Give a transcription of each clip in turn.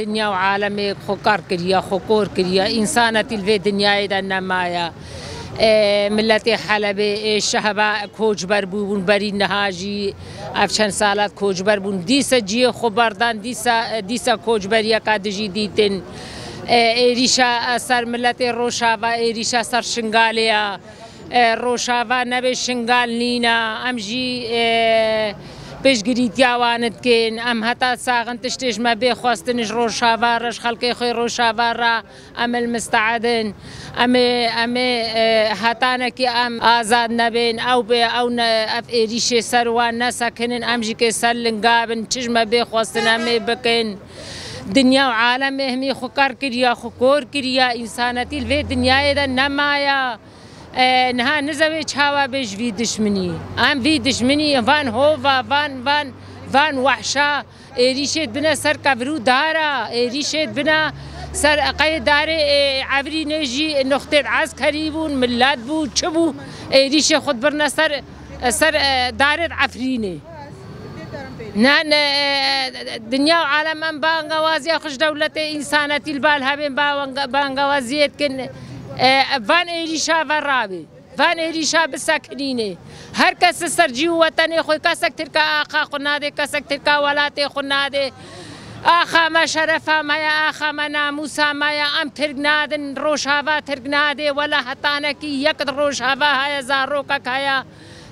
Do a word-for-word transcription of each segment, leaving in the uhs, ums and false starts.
Dinya û alemê xwe kar kiriye, xwe kor kiriye. Însanetî li vê dinyayê de nemaye. Ê, miletê Helebê, ê, şehba koçber bûbûn, berî niha jî ev çend salat koçber bûn. Dîsa cihê xwe berdan, dîsa, dîsa koçberiyeka dijî dîtin. Ê, êrîşa ser miletê Rojava, êrîşa ser Şingalê ye. E, Rojava nebe Şingal nîne, em jî, e, piştgirîtiya wan dikin. Em heta saxin tiştê ji me bê xwestin ji Rojava re, ji xelkê xwe Rojava re, em ê li misteed in. Em ê, em ê, e, hetanekî em azad nebin, ew bê, ew ne, ev êrîşê ser wan nesekinin, em jî kê ser linga bin, çi ji me bê xwestin em ê bikin. Dinya û alemê hemî xwe kar kiriye, xwe kor kiriye, însanetî li vê dinyayê de nemaye. E, niha nize wê çawa bê ji vî dişminî. Em vî dişminî, van hova, van, van, van wehşa, êrîşê dibine ser kevir û dara, êrîşê dibine ser qeyê darê, e, Efrînê jî nuxtê eskerî bûn, milet bû, çi bû, êrîşê xwe dibirine ser, ser, e, darê Efrînê. Ne, ne, e, dinya û alem em bangewaziya xwe ji dewletê însanetî li bal hebên ba-, bangewaziyê dikin. E, van êrîşa ve rabê. Van êrîşa bisekinînê. Her kes li ser cî û wetenê xwe, kesek tirka axa xwe nadê, kesek tirka welatê xwe nadê. Axa me şerefa me ye, axa me namûsa me ye. Em tirk nadin, Rojava tirk nadê. Wela hetanekî yek di Rojava heye, zarokek heye.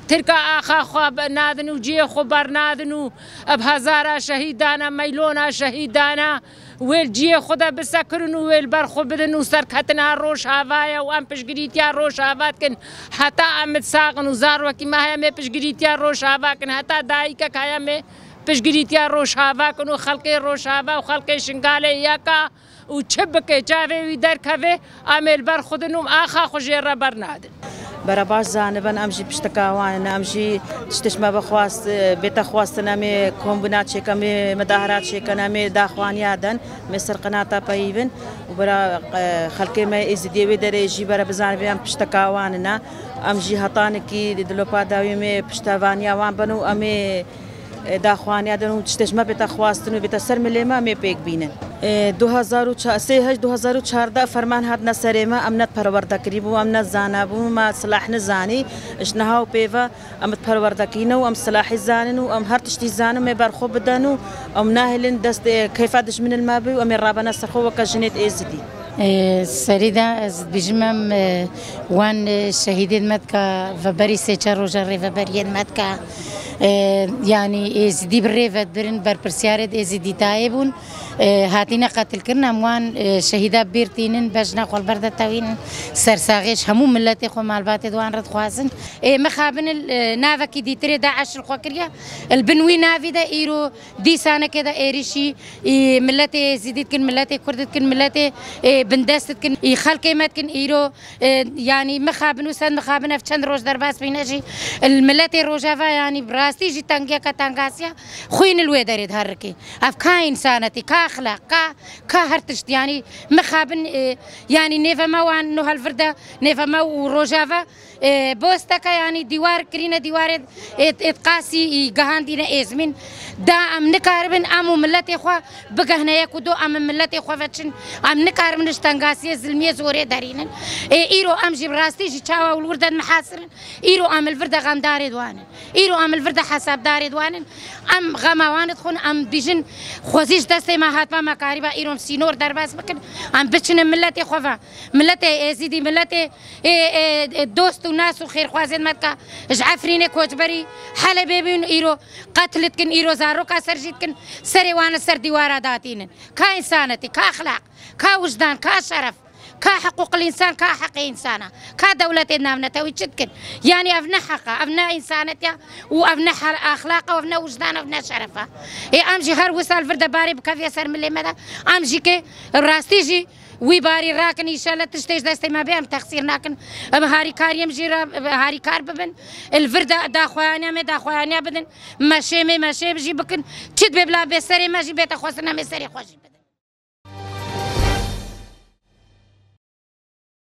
Tirka axa xwe bi-, nadin û cihê xwe bernadin û bi hezara şehîdana, meylona şehîdana wê li cihê xwe de bisekirin û wê li ber xwe bidin û serketina Rojava ye û em piştgirîtiya Rojava dikin. Heta em saxin û zarokî me heye, em ê piştgirîtiya Rojava kin. Heta dayikek heye, em ê piştgirîtiya Rojava kin û xelkê Rojava û xelkê Şingalê yek e. Û çi bike, çavê wî derkeve, em ê li ber xwe din û axa xwe jê re bernadin. Bere baş zanibin, em jî pişteka wan in, em jî tiştê ji me bixwast, bête xwestin, em ê kombîna çêkin, em ê midahara çêkin, em ê daxwaniya din, em ê ser qinata peyivin û bera, e, xelkê me Êzidiyê wê derê jî bere bizanibin, em pişteka wan in. Em jî hetanekî di lopa dawî em ê piştevaniya wan bin û em ê e, daxwaniya din û tiştê ji me bête xwastin û bête ser milê me, em ê pêk bînin. E, du hezar û çar, sê heşt du hezar û çardeh ferman hatine serê me, em ne perwerde kirî bû, em ne zana bû, me silah nizanî, ji niha û pê ve em perwerde kirîne û em silahî zanin û em her tiştî zanin, em ê ber xwe bidin û em nahêlin dest, e, keyfa dijminên me bî û em ê rabene ser xwe weke jinê Êzidî. Ê, serî de ez dibêjim em, ê, wan, ê, şehîdên me dika veberî sê çar roja rêveberiyên me dika. Ê, yanî Êzidî bi rê ve dibirin, berpirsiyarê di Êzidîtayê bûn. Ê, hatîne qetilkirin, em wan, ê, şehîda bîr tînin, bejna xwe li ber de tewînin, sersaxê ji hemû miletê xwe malbatê di wan re dixwazin. Ê, mixabin il, ê, navekî dîtirê DAIŞ li xwe kiriye. Li bin wî navî de îro dîsanekê de êrîşî, î, miletê Êzidî dikin, miletê Kurd dikin, miletê, ê, bindest dikin, î, xelkê me dikin îro, ê, yanî mixabin û sed mixabin ev çend roj derbas bîne jî, li miletê Rojava yanî bi rastî jî tengiyeke tengasiya xwîn li wê derê diherikê. Ev ka însanetî, ka exlaq, ka, ka her tişt, yanî mixabin, ê, yanî nêve me wan no helvir de, nêve me û Rojava, e, bosteke, yanî dîwar kirîne, dîwarê ê, ê qasî î gihandîne êzmîn. Da em nikaribin em û miletê xwe bigehne yek û do, em ê miletê xwe veçin. Em nikaribin ji tengasiyê, zilmiyê, zorê derînin. Ê, îro em jî bi rastî jî çawa û li wir de mihasirin. Îro em li vir de xemdarê di wan in. Îro em li vir de hesabdarê di wan in. Em xema wan dixwin, em dibêjin, xwezî ji destê me hat, me karîba îro em sînor derbas bikin. Em biçine miletê xwe ve. Miletê Êzidî, miletê ê, ê, ê, dost û nas û xêrxwazên me dika ji Efrînê koçberî Helebê bûn, îro qetil dikin, îro zaroka ser jî dikin, serê wan li ser dîwara datînin. Ka însanetî, ka exlaq, ka wijdan, ka şeref, ka hiqûqil însan, ka heqê însana, ka dewletê navnetewî çi dikin? Yanî ev ne heq e, ev ne însanetiya û ev ne her-, exlaq e, ev ne wijdan e, ev ne şeref e. Ê, em jî her wisa li vir de barê bikevî ser milê me de, em jî kê rastî jî wî barî rakin, înşallah tiştê ji destê me bê, em texsîr nakin. Em harîkariyê em jî re harîkar bibin. Li vir de daxuyaniya me, daxuyaniya bidin. Meşê me, meşê jî bikin. Çi dibe bila bê serê me jî bête xwestin, em ê serê xwe jî.